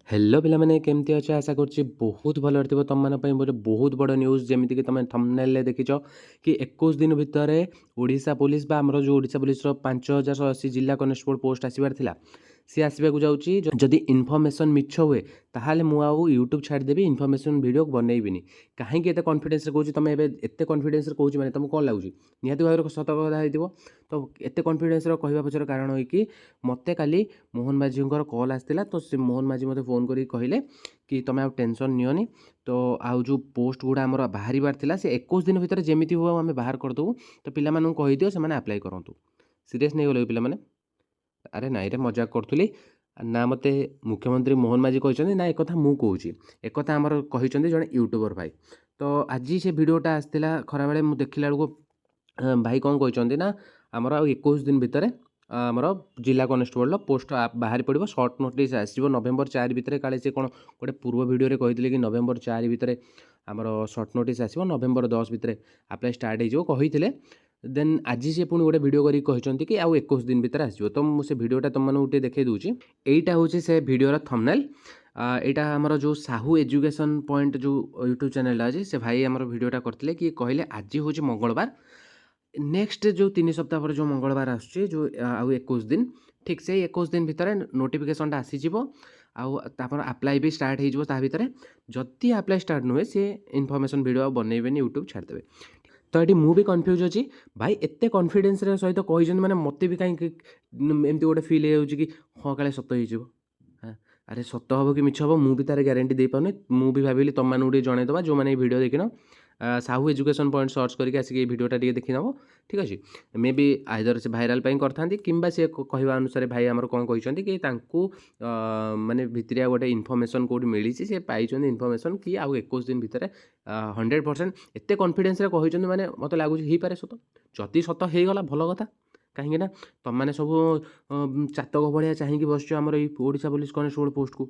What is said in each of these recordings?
Hello ପିଲାମାନେ, କେମିତି ଅଛ? ଆଶା କରୁଛି ବହୁତ ଭଲରେ ଥିବ। ତୁମମାନଙ୍କ ପାଇଁ ଗୋଟେ ବହୁତ ବଡ଼ ନ୍ୟୁଜ୍। ଯେମିତିକି ତୁମେ ଥମ୍ବନେଲ୍ରେ ଦେଖିଛ କି 21 ଦିନ ଭିତରେ ଓଡ଼ିଶା ପୋଲିସ ବା ଆମର ଯେଉଁ ଓଡ଼ିଶା ପୋଲିସର 5180 ଜିଲ୍ଲା କନେଷ୍ଟବଳ ପୋଷ୍ଟ ଆସିବାର ଥିଲା, ସିଏ ଆସିବାକୁ ଯାଉଛି। ଯଦି ଇନଫର୍ମେସନ୍ ମିଛ ହୁଏ, ତାହେଲେ ମୁଁ ଆଉ ୟୁଟ୍ୟୁବ୍ ଛାଡ଼ିଦେବି, ଇନଫର୍ମେସନ୍ ଭିଡ଼ିଓ ବନେଇବିନି। କାହିଁକି ଏତେ କନଫିଡେନ୍ସରେ କହୁଛି? ତୁମେ ଏବେ ଏତେ କନଫିଡେନ୍ସରେ କହୁଛି ମାନେ ତୁମକୁ କ'ଣ ଲାଗୁଛି? ନିହାତି ଭାବରେ ସତ କଥା ହେଇଥିବ। ତ ଏତେ କନଫିଡେନ୍ସର କହିବା ପଛର କାରଣ ହେଇକି ମୋତେ କାଲି ମୋହନ ମାଝୀଙ୍କର କଲ୍ ଆସିଥିଲା। ତ ସେ ମୋହନ ମାଝୀ ମୋତେ ଫୋନ୍ କରିକି କହିଲେ କି ତୁମେ ଆଉ ଟେନସନ୍ ନିଅନି। ତ ଆଉ ଯେଉଁ ପୋଷ୍ଟ ଗୁଡ଼ା ଆମର ବାହାରିବାର ଥିଲା, ସେ 21 ଦିନ ଭିତରେ ଯେମିତି ହଉ ଆମେ ବାହାର କରିଦେବୁ। ତ ପିଲାମାନଙ୍କୁ କହିଦିଅ, ସେମାନେ ଆପ୍ଲାଏ କରନ୍ତୁ। ସିରିୟସ୍ ନେଇଗଲେ କି ପିଲାମାନେ? ଆରେ ନାଇଁରେ, ମଜାକ କରୁଥିଲି। ନା ମୋତେ ମୁଖ୍ୟମନ୍ତ୍ରୀ ମୋହନ ମାଝୀ କହିଛନ୍ତି, ନା ଏକଥା ମୁଁ କହୁଛି। ଏକଥା ଆମର କହିଛନ୍ତି ଜଣେ ୟୁଟ୍ୟୁବର ଭାଇ। ତ ଆଜି ସେ ଭିଡ଼ିଓଟା ଆସିଥିଲା ଖରାବେଳେ। ମୁଁ ଦେଖିଲା ବେଳକୁ ଭାଇ କ'ଣ କହିଛନ୍ତି ନା ଆମର ଆଉ 21 ଦିନ ଭିତରେ ଆମର ଜିଲ୍ଲା କନେଷ୍ଟବଳର ପୋଷ୍ଟ ବାହାରି ପଡ଼ିବ, ସର୍ଟ ନୋଟିସ୍ ଆସିଯିବ ନଭେମ୍ବର 4 ଭିତରେ। କାଳେ ସେ କ'ଣ ଗୋଟେ ପୂର୍ବ ଭିଡ଼ିଓରେ କହିଥିଲେ କି ନଭେମ୍ବର 4 ଭିତରେ ଆମର ସର୍ଟ ନୋଟିସ୍ ଆସିବ, ନଭେମ୍ବର 10 ଭିତରେ ଆପ୍ଲାଏ ଷ୍ଟାର୍ଟ ହେଇଯିବ କହିଥିଲେ। ଦେନ୍ ଆଜି ସେ ପୁଣି ଗୋଟେ ଭିଡ଼ିଓ କରିକି କହିଛନ୍ତି କି ଆଉ 21 ଦିନ ଭିତରେ ଆସିଯିବ। ତ ମୁଁ ସେ ଭିଡ଼ିଓଟା ତୁମମାନଙ୍କୁ ଟିକେ ଦେଖାଇ ଦେଉଛି। ଏଇଟା ହେଉଛି ସେ ଭିଡ଼ିଓର ଥମ୍ବନେଲ୍। ଏଇଟା ଆମର ଯେଉଁ ସାହୁ ଏଜୁକେସନ୍ ପଏଣ୍ଟ ଯେଉଁ ୟୁଟ୍ୟୁବ୍ ଚ୍ୟାନେଲଟା ଅଛି, ସେ ଭାଇ ଆମର ଭିଡ଼ିଓଟା କରିଥିଲେ କି କହିଲେ ଆଜି ହେଉଛି ମଙ୍ଗଳବାର, ନେକ୍ସଟ ଯେଉଁ 3 ସପ୍ତାହ ପରେ ଯେଉଁ ମଙ୍ଗଳବାର ଆସୁଛି, ଯେଉଁ ଆଉ 21 ଦିନ, ଠିକ୍ ସେଇ 21 ଦିନ ଭିତରେ ନୋଟିଫିକେସନ୍ଟା ଆସିଯିବ ଆଉ ତାପରେ ଆପ୍ଲାଏ ବି ଷ୍ଟାର୍ଟ ହେଇଯିବ। ତା ଭିତରେ ଯଦି ଆପ୍ଲାଏ ଷ୍ଟାର୍ଟ ନୁହେଁ, ସେ ଇନଫର୍ମେସନ୍ ଭିଡ଼ିଓ ଆଉ ବନେଇବେନି, ୟୁଟ୍ୟୁବ୍ ଛାଡ଼ିଦେବେ। ତ ଏଠି ମୁଁ ବି କନଫ୍ୟୁଜ୍ ଅଛି। ଭାଇ ଏତେ କନଫିଡେନ୍ସର ସହିତ କହିଛନ୍ତି ମାନେ ମୋତେ ବି କାହିଁକି ଏମିତି ଗୋଟେ ଫିଲ୍ ହେଇଯାଉଛି କି ହଁ, କାଳେ ସତ ହେଇଯିବ। ହଁ, ଆରେ ସତ ହେବ କି ମିଛ ହେବ, ମୁଁ ବି ତାର ଗ୍ୟାରେଣ୍ଟି ଦେଇପାରୁନି। ମୁଁ ବି ଭାବିଲି ତୁମମାନଙ୍କୁ ଟିକେ ଜଣେଇଦେବା। ଯେଉଁମାନେ ଏଇ ଭିଡ଼ିଓ ଦେଖିନ, ସାହୁ ଏଜୁକେସନ୍ ପଏଣ୍ଟ ସର୍ଚ୍ଚ କରିକି ଆସିକି ଏଇ ଭିଡ଼ିଓଟା ଟିକେ ଦେଖିନେବ। ଠିକ୍ ଅଛି, ମେ ବି ଆଇଦର ସେ ଭାଇରାଲ୍ ପାଇଁ କରିଥାନ୍ତି କିମ୍ବା ସେ କହିବା ଅନୁସାରେ ଭାଇ ଆମର କ'ଣ କହିଛନ୍ତି କି ତାଙ୍କୁ ମାନେ ଭିତରିଆ ଗୋଟେ ଇନଫର୍ମେସନ୍ କେଉଁଠି ମିଳିଛି, ସେ ପାଇଛନ୍ତି ଇନଫର୍ମେସନ୍ କି ଆଉ 21 ଦିନ ଭିତରେ 100%। ଏତେ କନଫିଡେନ୍ସରେ କହିଛନ୍ତି ମାନେ ମୋତେ ଲାଗୁଛି ହେଇପାରେ ସତ। ଯଦି ସତ ହେଇଗଲା, ଭଲ କଥା। କାହିଁକି ନା ତୁମମାନେ ସବୁ ଚାତକ ଭଳିଆ ଚାହିଁକି ବସିଛ ଆମର ଏଇ ଓଡ଼ିଶା ପୋଲିସ କନେଷ୍ଟବଳ ପୋଷ୍ଟକୁ।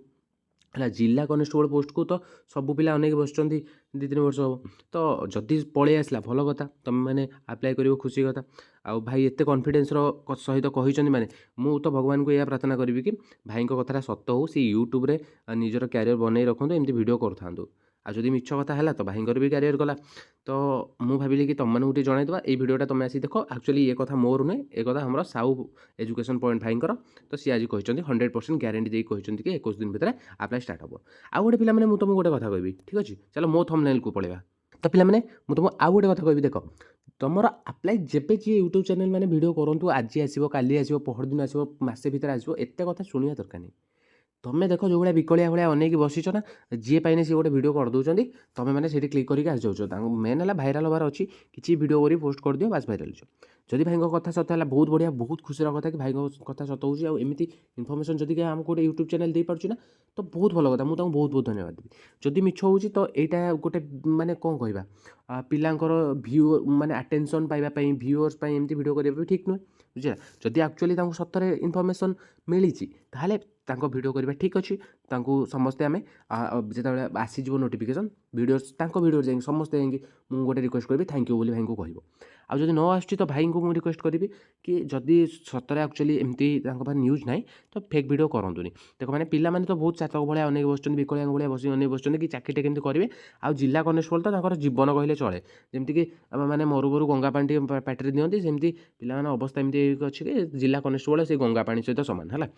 ହେଲା, ଜିଲ୍ଲା କନେଷ୍ଟବଳ ପୋଷ୍ଟକୁ ତ ସବୁ ପିଲା ଅନେଇକି ବସିଛନ୍ତି 2-3 ବର୍ଷ ହେବ। ତ ଯଦି ପଳେଇ ଆସିଲା, ଭଲ କଥା, ତୁମେମାନେ ଆପ୍ଲାଏ କରିବ, ଖୁସି କଥା। ଆଉ ଭାଇ ଏତେ କନଫିଡେନ୍ସର ସହିତ କହିଛନ୍ତି ମାନେ ମୁଁ ତ ଭଗବାନଙ୍କୁ ଏଇଆ ପ୍ରାର୍ଥନା କରିବି କି ଭାଇଙ୍କ କଥାଟା ସତ ହଉ, ସେ ୟୁଟ୍ୟୁବରେ ନିଜର କ୍ୟାରିୟର ବନେଇ ରଖନ୍ତୁ, ଏମିତି ଭିଡ଼ିଓ କରୁଥାନ୍ତୁ। ଆଉ ଯଦି ମିଛ କଥା ହେଲା, ତ ଭାଇଙ୍କର ବି କ୍ୟାରିୟର ଗଲା। ତ ମୁଁ ଭାବିଲି କି ତୁମମାନଙ୍କୁ ଟିକେ ଜଣାଇଦେବା। ଏଇ ଭିଡ଼ିଓଟା ତୁମେ ଆସିକି ଦେଖ। ଆକ୍ଚୁଆଲି ଏ କଥା ମୋର ନୁହେଁ, ଏ କଥା ଆମର ସାହୁ ଏଜୁକେସନ୍ ପଏଣ୍ଟ ଭାଇଙ୍କର। ତ ସିଏ ଆଜି କହିଛନ୍ତି, 100% ଗ୍ୟାରେଣ୍ଟି ଦେଇକି କହିଛନ୍ତି କି 21 ଦିନ ଭିତରେ ଆପ୍ଲାଏ ଷ୍ଟାର୍ଟ ହେବ। ଆଉ ଗୋଟେ ପିଲାମାନେ, ମୁଁ ତୁମକୁ ଗୋଟେ କଥା କହିବି। ଠିକ୍ ଅଛି, ଚାଲ ମୋ ଥମ୍ବନେଲ୍କୁ ପଳେଇବା। ତ ପିଲାମାନେ, ମୁଁ ତୁମକୁ ଆଉ ଗୋଟେ କଥା କହିବି। ଦେଖ, ତୁମର ଆପ୍ଲାଏ ଯେବେ ଯିଏ ୟୁଟ୍ୟୁବ୍ ଚ୍ୟାନେଲ୍ ମାନେ ଭିଡ଼ିଓ କରନ୍ତୁ, ଆଜି ଆସିବ, କାଲି ଆସିବ, ପହରଦିନ ଆସିବ, ମାସେ ଭିତରେ ଆସିବ, ଏତେ କଥା ଶୁଣିବା ଦରକାର ନାହିଁ। ତମେ ଦେଖ, ଯେଉଁଭଳିଆ ବିକଳିଆ ଭଳିଆ ଅନେଇକି ବସିଛ ନା, ଯିଏ ପାଇନେ ସିଏ ଗୋଟେ ଭିଡ଼ିଓ କରିଦେଉଛନ୍ତି, ତମେ ମାନେ ସେଇଠି କ୍ଲିକ୍ କରିକି ଆସିଯାଉଛ। ତାଙ୍କୁ ମେନ୍ ହେଲା ଭାଇରାଲ୍ ହେବାର ଅଛି, କିଛି ଭିଡ଼ିଓ କରି ପୋଷ୍ଟ କରିଦିଅ, ବାସ୍ ଭାଇରାଲ୍ ହେଇଯିବ। ଯଦି ଭାଇଙ୍କ କଥା ସତ ହେଲା, ବହୁତ ବଢ଼ିଆ, ବହୁତ ଖୁସିର କଥା କି ଭାଇଙ୍କ କଥା ସତ ହେଉଛି। ଆଉ ଏମିତି ଇନଫର୍ମେସନ୍ ଯଦି କେହି ଆମକୁ ଗୋଟେ ୟୁଟ୍ୟୁବ୍ ଚ୍ୟାନେଲ୍ ଦେଇପାରୁଛି ନା, ତ ବହୁତ ଭଲ କଥା। ମୁଁ ତାଙ୍କୁ ବହୁତ ବହୁତ ଧନ୍ୟବାଦ ଦେବି। ଯଦି ମିଛ ହେଉଛି, ତ ଏଇଟା ଗୋଟେ ମାନେ କ'ଣ କହିବା, ପିଲାଙ୍କର ଭିଉ ମାନେ ଆଟେନସନ୍ ପାଇବା ପାଇଁ, ଭିଉଅର୍ସ ପାଇଁ ଏମିତି ଭିଡ଼ିଓ କରିବା ବି ଠିକ୍ ନୁହେଁ, ବୁଝିଲା? ଯଦି ଆକ୍ଚୁଆଲି ତାଙ୍କୁ ସତରେ ଇନଫର୍ମେସନ୍ ମିଳିଛି, ତାହେଲେ ତାଙ୍କ ଭିଡ଼ିଓ କରିବା ଠିକ୍ ଅଛି। ତାଙ୍କୁ ସମସ୍ତେ ଆମେ ଯେତେବେଳେ ଆସିଯିବ ନୋଟିଫିକେସନ୍, ଭିଡ଼ିଓ ତାଙ୍କ ଭିଡ଼ିଓ ଯାଇକି ସମସ୍ତେ ଯାଇକି ମୁଁ ଗୋଟେ ରିକ୍ୱେଷ୍ଟ କରିବି, thank you ବୋଲି ଭାଇଙ୍କୁ କହିବ। ଆଉ ଯଦି ନ ଆସୁଛି, ତ ଭାଇଙ୍କୁ ମୁଁ ରିକ୍ୱେଷ୍ଟ କରିବି କି ଯଦି ସତରେ ଆକ୍ଚୁଆଲି ଏମିତି ତାଙ୍କ ପାଖରେ ନ୍ୟୁଜ୍ ନାହିଁ, ତ ଫେକ୍ ଭିଡ଼ିଓ କରନ୍ତୁନି। ଦେଖ, ମାନେ ପିଲାମାନେ ତ ବହୁତ ଚାତକ ଭଳିଆ ଅନେଇକି ବସିଛନ୍ତି, ବିକଳିଆଙ୍କ ଭଳିଆ ବସି ଅନେଇ ବସିଛନ୍ତି କି ଚାକିରିଟା କେମିତି କରିବେ। ଆଉ ଜିଲ୍ଲା କନେଷ୍ଟବଳ ତ ତାଙ୍କର ଜୀବନ କହିଲେ ଚଳେ। ଯେମିତିକି ମାନେ ମରୁ ମରୁ ଗଙ୍ଗା ପାଣି ଟିକେ ପାଟିରେ ଦିଅନ୍ତି, ସେମିତି ପିଲାମାନେ ଅବସ୍ଥା ଏମିତି ହେଇକି ଅଛି କି ଜିଲ୍ଲା କନେଷ୍ଟବଳ ସେଇ ଗଙ୍ଗା ପାଣି ସହିତ ସମାନ ହେଲା।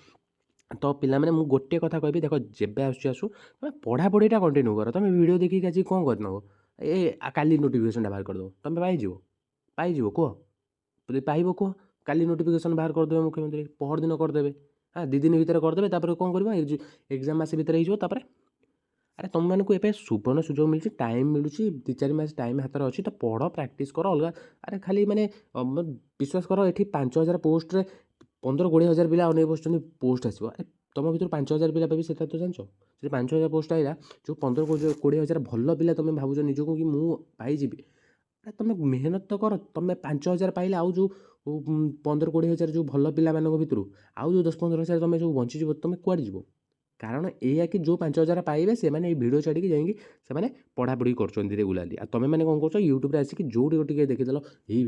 ତ ପିଲାମାନେ, ମୁଁ ଗୋଟିଏ କଥା କହିବି। ଦେଖ, ଯେବେ ଆସୁଛି ଆସୁ, ତମେ ପଢ଼ାପଢ଼ିଟା କଣ୍ଟିନ୍ୟୁ କର। ତମେ ଭିଡ଼ିଓ ଦେଖିକି ଆଜି କ'ଣ କରିନେବ? ଏ କାଲି ନୋଟିଫିକେସନ୍ଟା ବାହାର କରିଦେବ, ତମେ ପାଇଯିବ? ପାଇଯିବ କୁହ? ଯଦି ପାଇବ କୁହ। କାଲି ନୋଟିଫିକେସନ୍ ବାହାର କରିଦେବେ ମୁଖ୍ୟମନ୍ତ୍ରୀ, ପହରଦିନ କରିଦେବେ, ହଁ, 2 ଦିନ ଭିତରେ କରିଦେବେ। ତାପରେ କ'ଣ କରିବ? ଏକ୍ଜାମ୍ ମାସେ ଭିତରେ ହେଇଯିବ। ତାପରେ ଆରେ ତୁମମାନଙ୍କୁ ଏବେ ସୁବର୍ଣ୍ଣ ସୁଯୋଗ ମିଳୁଛି, ଟାଇମ୍ ମିଳୁଛି, 2-4 ମାସ ଟାଇମ୍ ହାତରେ ଅଛି। ତ ପଢ଼, ପ୍ରାକ୍ଟିସ୍ କର। ଅଲଗା ଆରେ ଖାଲି ମାନେ ବିଶ୍ୱାସ କର, ଏଠି 5000 ପୋଷ୍ଟରେ 15-20 ହଜାର ପିଲା ଅନେଇ ବସୁଛନ୍ତି ପୋଷ୍ଟ ଆସିବ। ଆରେ ତୁମ ଭିତରୁ 5000 ପିଲା ପାଇବେ, ସେଟା ତ ଜାଣିଛ? ଯଦି 5000 ପୋଷ୍ଟ ଆଇଲା, ଯେଉଁ 15-20 ହଜାର ଭଲ ପିଲା ତୁମେ ଭାବୁଛ ନିଜକୁ କି ମୁଁ ପାଇଯିବି, ଆରେ ତୁମେ ମେହନତ ତ କର। ତୁମେ 5000 ପାଇଲେ ଆଉ ଯେଉଁ 15-20 ହଜାର ଯେଉଁ ଭଲ ପିଲାମାନଙ୍କ ଭିତରୁ ଆଉ ଯେଉଁ 10-15 ହଜାର ତୁମେ ଯେଉଁ ବଞ୍ଚିଯିବ, ତୁମେ କୁଆଡ଼େ ଯିବ? କାରଣ ଏଇଆ କି ଯେଉଁ 5000 ପାଇବେ, ସେମାନେ ଏଇ ଭିଡ଼ିଓ ଛାଡ଼ିକି ଯାଇକି ସେମାନେ ପଢ଼ାପଢ଼ି କରୁଛନ୍ତି ରେଗୁଲାରଲି। ଆଉ ତୁମେ ମାନେ କ'ଣ କରୁଛ? ୟୁଟ୍ୟୁବରେ ଆସିକି ଯେଉଁଠି ଟିକେ ଦେଖିଦେଲ, ଏଇ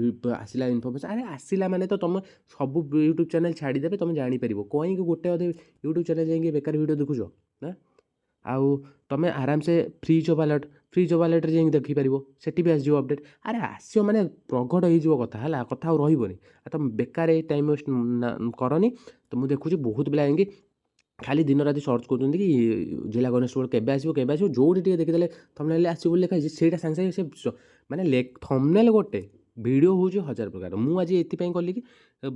ଆସିଲା ଇନଫର୍ମେସନ୍। ଆରେ ଆସିଲା ମାନେ ତ ତୁମେ ସବୁ ୟୁଟ୍ୟୁବ୍ ଚ୍ୟାନେଲ୍ ଛାଡ଼ିଦେବେ, ତୁମେ ଜାଣିପାରିବ। କାହିଁକି ଗୋଟେ ଅଧେ ୟୁଟ୍ୟୁବ୍ ଚ୍ୟାନେଲ୍ ଯାଇକି ବେକାର ଭିଡ଼ିଓ ଦେଖୁଛ ନା? ଆଉ ତୁମେ ଆରାମସେ free job alert, free job ଆଲର୍ଟରେ ଯାଇକି ଦେଖିପାରିବ, ସେଠି ବି ଆସିଯିବ ଅପଡ଼େଟ୍। ଆରେ ଆସିବ ମାନେ ପ୍ରଘଟ ହେଇଯିବ କଥା, ହେଲା? କଥା ଆଉ ରହିବନି। ଆଉ ତମେ ବେକାର ଏଇ ଟାଇମ୍ ୱେଷ୍ଟ କରନି ତ। ମୁଁ ଦେଖୁଛି ବହୁତ ପିଲା ଯାଇକି ଖାଲି ଦିନ ରାତି ସର୍ଚ୍ଚ କରୁଛନ୍ତି କି ଜିଲ୍ଲା କନେଷ୍ଟବଳ କେବେ ଆସିବ, କେବେ ଆସିବ। ଯେଉଁଠି ଟିକେ ଦେଖିଦେଲେ ଥମ୍ବନେଲ୍ରେ ଆସିବ ବୋଲି ଲେଖା ହେଇଛି, ସେଇଟା ସାଙ୍ଗେ ସାଙ୍ଗେ ସେ ମାନେ ଥମ୍ବନେଲ୍ ଗୋଟେ ଭିଡ଼ିଓ ହେଉଛି ହଜାର ପ୍ରକାର। ମୁଁ ଆଜି ଏଥିପାଇଁ କଲି କି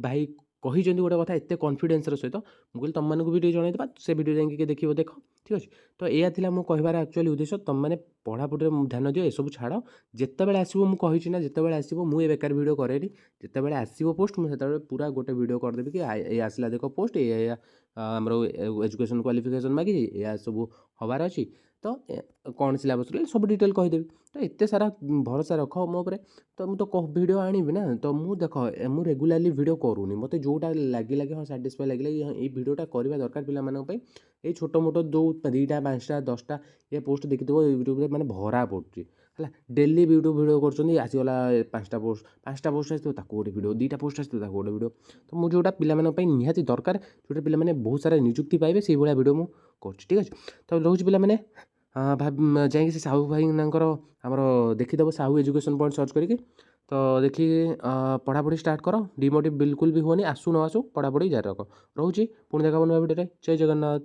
ଭାଇ କହିଛନ୍ତି ଗୋଟେ କଥା ଏତେ କନଫିଡେନ୍ସର ସହିତ, ମୁଁ କହିଲି ତୁମମାନଙ୍କୁ ବି ଟିକେ ଜଣାଇଦେବା। ସେ ଭିଡ଼ିଓ ଯାଇକି କିଏ ଦେଖିବ ଦେଖ, ଠିକ୍ ଅଛି? ତ ଏଇଆ ଥିଲା ମୁଁ କହିବାର ଆକ୍ଚୁଆଲି ଉଦ୍ଦେଶ୍ୟ। ତୁମମାନେ ପଢ଼ାପଢ଼ିରେ ଧ୍ୟାନ ଦିଅ, ଏସବୁ ଛାଡ଼। ଯେତେବେଳେ ଆସିବ, ମୁଁ କହିଛି ନା, ଯେତେବେଳେ ଆସିବ, ମୁଁ ଏ ବେକାର ଭିଡ଼ିଓ କରେନି। ଯେତେବେଳେ ଆସିବ ପୋଷ୍ଟ, ମୁଁ ସେତେବେଳେ ପୁରା ଗୋଟେ ଭିଡ଼ିଓ କରିଦେବି କି ଏ ଆସିଲା ଦେଖ ପୋଷ୍ଟ, ଏଇଆ ଏଇଆ ଆମର ଏଜୁକେସନ୍ କ୍ୱାଲିଫିକେସନ୍ ମାଗିଛି, ଏଇଆ ସବୁ ହେବାର ଅଛି, ତ କ'ଣ ସିଲାବସ୍, ସବୁ ଡିଟେଲ୍ କହିଦେବି। ତ ଏତେ ସାରା ଭରସା ରଖ ମୋ ଉପରେ। ତ ମୁଁ ତ ଭିଡ଼ିଓ ଆଣିବି ନା। ତ ମୁଁ ଦେଖ, ମୁଁ ରେଗୁଲାରଲି ଭିଡ଼ିଓ କରୁନି। ମୋତେ ଯେଉଁଟା ଲାଗିଲା କି ହଁ, ସାଟିସ୍ଫାଏ ଲାଗିଲା କି ହଁ, ଏଇ ଭିଡ଼ିଓଟା କରିବା ଦରକାର ପିଲାମାନଙ୍କ ପାଇଁ। ଏଇ ଛୋଟ ମୋଟ ଯେଉଁ 2ଟା, 5ଟା, 10ଟା ଏ ପୋଷ୍ଟ ଦେଖିଥିବ ୟୁଟ୍ୟୁବରେ, ମାନେ ଭରା ପଡ଼ୁଛି, ହେଲା? ଡେଲି ୟୁଟ୍ୟୁବ୍ ଭିଡ଼ିଓ କରୁଛନ୍ତି, ଆସିଗଲା 5ଟା ପୋଷ୍ଟ, 5ଟା ପୋଷ୍ଟ ଆସିଥିବ ତାକୁ ଗୋଟେ ଭିଡ଼ିଓ, 2ଟା ପୋଷ୍ଟ ଆସିଥିବ ତାକୁ ଗୋଟେ ଭିଡ଼ିଓ। ତ ମୁଁ ଯେଉଁଟା ପିଲାମାନଙ୍କ ପାଇଁ ନିହାତି ଦରକାର, ଯେଉଁଟା ପିଲାମାନେ ବହୁତ ସାରା ନିଯୁକ୍ତି ପାଇବେ, ସେଇଭଳିଆ ଭିଡ଼ିଓ ମୁଁ କରୁଛି, ଠିକ୍ ଅଛି? ତ ରହୁଛି ପିଲାମାନେ। ଯାଇକି ସେ ସାହୁ ଭାଇନାଙ୍କର ଆମର ଦେଖିଦେବ, ସାହୁ ଏଜୁକେସନ୍ ପଏଣ୍ଟ ସର୍ଚ୍ଚ କରିକି। ତ ଦେଖିକି ପଢ଼ାପଢ଼ି ଷ୍ଟାର୍ଟ କର। ଡିମୋଟିଭ୍ ବିଲକୁଲ ବି ହୁଅନି। ଆସୁ ନ ଆସୁ, ପଢ଼ାପଢ଼ି ଜାରି ରଖ। ରହୁଛି, ପୁଣି ଦେଖା ନୂଆ ଭିଡ଼ିଓରେ। ଜୟ ଜଗନ୍ନାଥ।